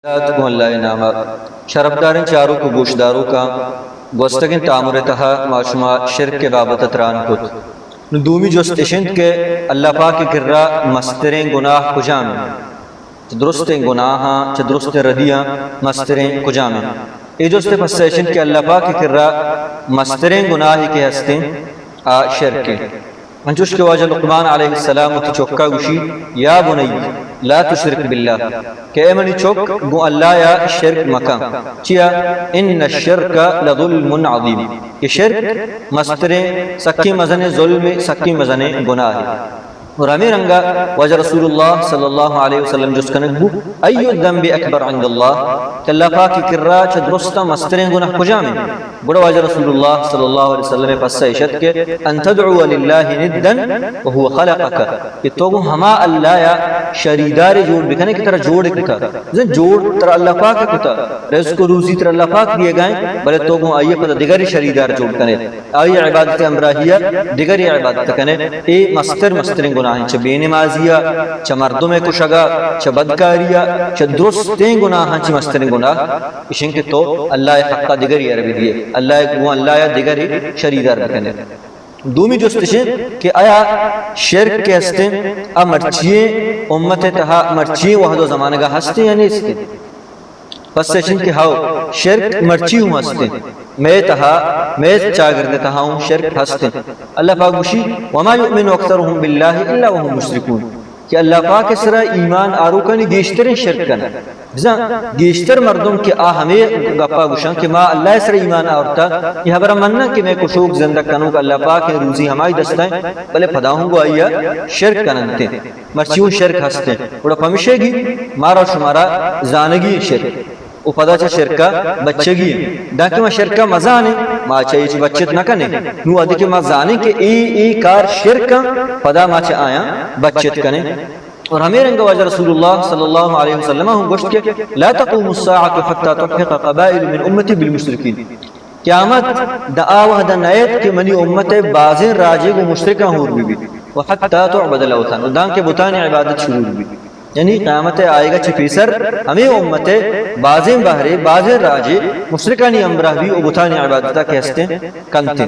دات گوں اللہ ءِ نام ءَ۔ شرپداریں چاروک ءُ گوشداروکاں، گوستگیں تامر ءِ تہا ما شما شرک ءِ بابت ءَ تران کت۔ نوں دومی جست اش انت کہ اللہ پاک ءِ کرا مستریں گناہ کجام انت؟ چہ درستیں گناہاں، چہ درستیں ردیاں مستریں کجام انت؟ اے جست ءِ پسہ اش انت کہ اللہ پاک ءِ کرا مستریں گناہے کہ ہست انت، آ شرک انت۔ انچوش کہ واجہ لقمان علیہ السلام وتی چکا گوشی، یا بنی لا تشرک باللہ، کہ اے منی چک، گوں اللہ ءَ شرک مکن۔ چیا؟ ان الشرک لظلم عظیم، کہ شرک مستریں، سکیں مزنیں ظلم، سکیں مزنیں گناہ۔ اور ہمے رنگا واجہ رسول اللہ صلی اللہ علیہ وسلم جست کنگ بو، ای الذنب اکبر عند اللہ، کہ اللہ پاک ءِ کرا چہ درستاں مستریں گناہ کجام انت؟ گڑا واجہ رسول اللہ صلی اللہ علیہ وسلم ءِ پسہ اش ات کہ ان تدعو للہ ندا وهو خلقک، کہ تو گوں ہما اللہ ءَ شریدارے جوڑ بکنے کہ ترا جوڑ کتا۔ بزاں جوڑ ترا اللہ پاک کتا، رزق ءُ روزی ترا اللہ پاک دیگا انت، بلے تو گوں آئی ءَ پدا دگرے شریدار جوڑ کنے، آئی ءِ عبادت ءِ ہمراہی ءَ دگرے عبادت کنے۔ اے مستر مستریں گناہ انت، چہ بے نمازی ءَ، چہ مردم ءِ کشگ ءَ، چہ بدکاری ءَ، چہ درستیں گناہاں چہ مستریں گناہ اش انت کہ تو اللہ ءِ حق ءَ دگرے ءَ را بدیئے، اللہ ءِ، گوں اللہ ءَ دگرے شریدار بکنے۔ دومی جست اش انت کہ آیا شرک کہ ہست انت، آ مرچی ئیں امت ءِ تہا، مرچی ئیں وہد ءُ زمانگ ءَ ہست انت یا نیست انت؟ پسہ اش انت کہ ہئو، شرک مرچی ہوں ہست انت۔ مئے تہا، مئے چاگرد ءِ تہا ہوں شرک ہست انت۔ اللہ پاک گوشی، وما یؤمن اکثرهم باللہ الا وهم مشرکون، کہ اللہ پاک ءِ سرا ایمان آروکانی گیشتریں شرک کناں۔ بزاں گیشتر مردم کہ آ ہمے گپا گوشاں کہ ما اللہ ءِ سرا ایمان آورتا، اے ہبرا مناں کہ مئے کشوک زندگ کنوک اللہ پاک ءِ، روزی ہمائی دستا انت، بلے پدا ہوں گوں آئی ءَ شرک کننت انت۔ مرچی اوں شرک ہست انت۔ گڑا پمیشیگی مارا شمارا زانگی انت شرک، ءُ پدا چہ شرک ءَ بچگی انت۔ دانکہ ما شرک ءَ مزانیں، ما چہ ہچ بچت نہ کنیں۔ نوں وہدے کہ ما زانیں کہ اے، اے کار شرک انت، پدا ما چہ آیاں بچت کنیں۔ اور ہمے رنگ واجہ رسول اللہ صلی اللہ علیہ وسلم ہم گوشت کہ لا تقوم الساعة حتى تلحق قبائل من امتی بالمشرکین۔ قیامت داں آ وہد ءَ نئیت کہ منی امت ءِ بازیں راجے گوں مشرکاں ہور بہ بیت، و حتی تعبد الاوثان، و دانکہ بتانی عبادت شروع بہ بیت۔ یعنی قیامت ءِ آیگ ءَ چہ پیسر ہمے امت ءِ بازیں بہرے، بازیں راجے مشرکانی ہمراہ بی و بتانی عبادت ءَ کہ ہستیں کنتیں۔